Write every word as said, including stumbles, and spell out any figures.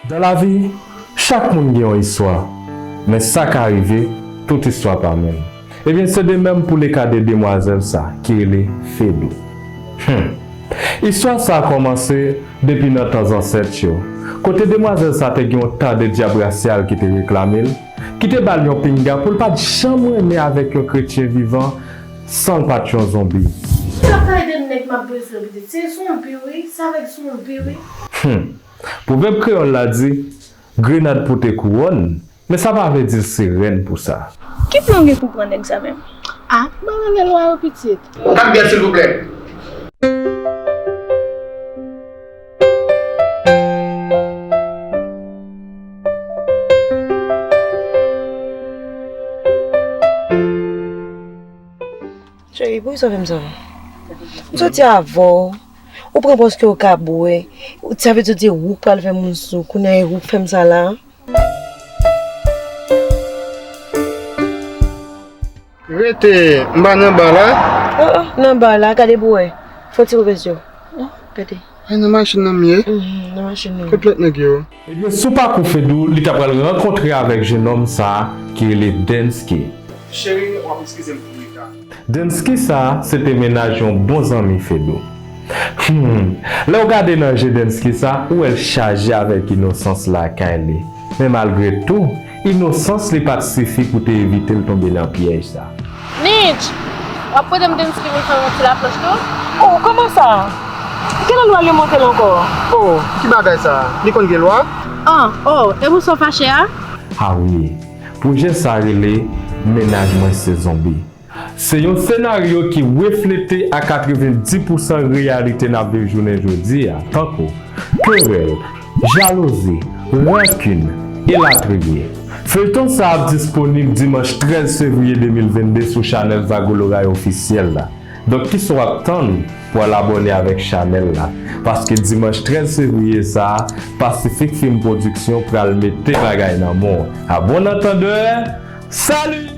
Dans la vie, chak moun gen yon istwa, men sa ka rive, tout istwa pa menm. Ebyen, se de menm pou le ka de demwazèl sa, ki rele Fedou. Hmm. Istwa sa kòmanse depi nan tan zansèt yo, kote demwazèl sa te gen yon ta de dyab rasyal ki te reklame l, ki te ba l yon pinga pou l pa t janm renmen avèk yon kretyen vivan san l pa t yon zonbi. Sa pa ede nèg m ap bezwen pitit. Se zonbi wi, sa vle di zonbi wi. Hmm. Pwovèb kreyòl la di, grenad pote kouwòn, men sa pa vle di l se rèn pou sa. Ki plan w gen pou pran nèg sa menm? Ah, ban rele lwa yo pitit. Kat byè silvouplè. Cheri, poukisa w fè m sa? M soti avè w. Ou pran pòz ke w ka bwè. Sa vle di w di ou k pral fè moun sou. Kounye a e ou k fè m sa la. Rete, m pa nan ba la. Oh, oh, nan ba la, gade pou wè. Fè yon ti kouvèti w. Oh, gade. Ay, nan machin nan m ye. Mhm, nan machin nan. Kot lòt nèg yo? Ebyen, sou pakou Fedou, li ta pral rankontre avèk jennonm sa a ki rele Densky. Cheri, w ap eskize m pou reta. Densky sa a, se te mennaj yon bon zanmi Fedou. Hmm, lè w gade nan je Densky sa, ou wè l chaje avèk inosans lakay li. Men malgre tou, inosans li pa t sifi pou te evite l tonbe nan pyèj sa. Mitch! W ap prete m Densky pou l fè m yon ti laplanch tou? Oh, kòman sa? Kilè lwa li monte la ankò? Oh, ki bagay sa? Li konn gen lwa? An, oh, e pou sa w fache a? A wi, pwojè sa rele Mennaj mwen se zonbi. Se yon senaryo ki reflete a katrevenndis pousan reyalite n ap viv jounen jodi a, tankou kerèl, jalouzi, rankin, elatriye. Feyton sa ap disponib dimanch trèz fevriye de mil vennde sou chanèl Zagoloray ofisyèl la. Donk, kisa w ap tann pou al abòne avèk chanèl la? Paske dimanch trèz fevriye sa a, Pacific Film Production pral mete bagay nan men w. A bon antandè, salut!